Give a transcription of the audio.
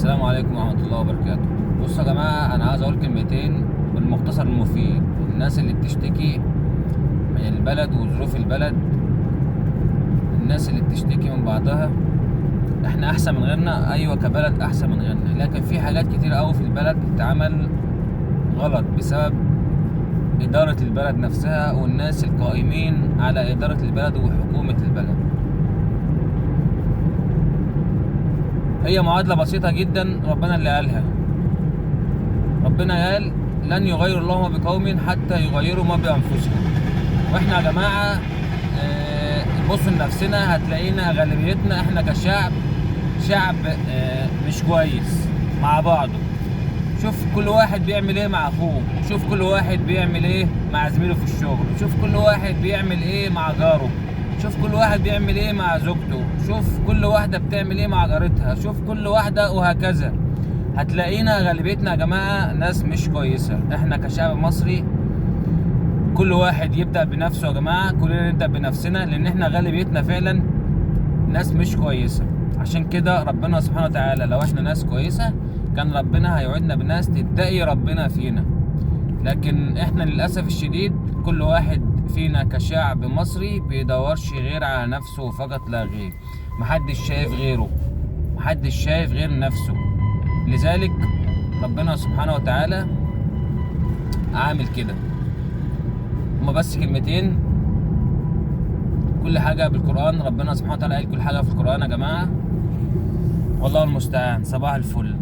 السلام عليكم ورحمة الله وبركاته. بصوا يا جماعة، أنا عايز أقول كلمتين بالمختصر المفيد. الناس اللي بتشتكي من البلد وظروف البلد، الناس اللي بتشتكي من بعضها، احنا أحسن من غيرنا. أيوة كبلد أحسن من غيرنا، لكن في حاجات كتير أوي في البلد بتتعمل غلط بسبب إدارة البلد نفسها والناس القائمين على إدارة البلد وحكومة البلد. هي معادلة بسيطة جدا ربنا اللي قالها. ربنا قال لن يغير الله ما بقوم حتى يغيروا ما بأنفسهم. واحنا يا جماعة بصوا لنفسنا، هتلاقينا غالبيتنا احنا كشعب شعب مش كويس مع بعضه. شوف كل واحد بيعمل ايه مع اخوه، شوف كل واحد بيعمل ايه مع زميله في الشغل، شوف كل واحد بيعمل ايه مع جاره، شوف كل واحد بيعمل ايه مع زوجته، شوف كل واحدة بتعمل ايه مع جارتها، شوف كل واحدة، وهكذا. هتلاقينا غالبيتنا يا جماعة ناس مش كويسة. احنا كشعب مصري كل واحد يبدأ بنفسه يا جماعة، كلنا نبدأ بنفسنا، لان احنا غالبيتنا فعلا ناس مش كويسة. عشان كده ربنا سبحانه وتعالى لو احنا ناس كويسة كان ربنا هيوعدنا بناس تتقي ربنا فينا، لكن احنا للأسف الشديد كل واحد فينا كشعب مصري بيدورش غير على نفسه فقط لا غير. محدش شايف غيره، محدش شايف غير نفسه. لذلك ربنا سبحانه وتعالى عامل كده. هما بس كلمتين، كل حاجة بالقرآن. ربنا سبحانه وتعالى قال كل حاجة في القرآن يا جماعة. والله المستعان. صباح الفل.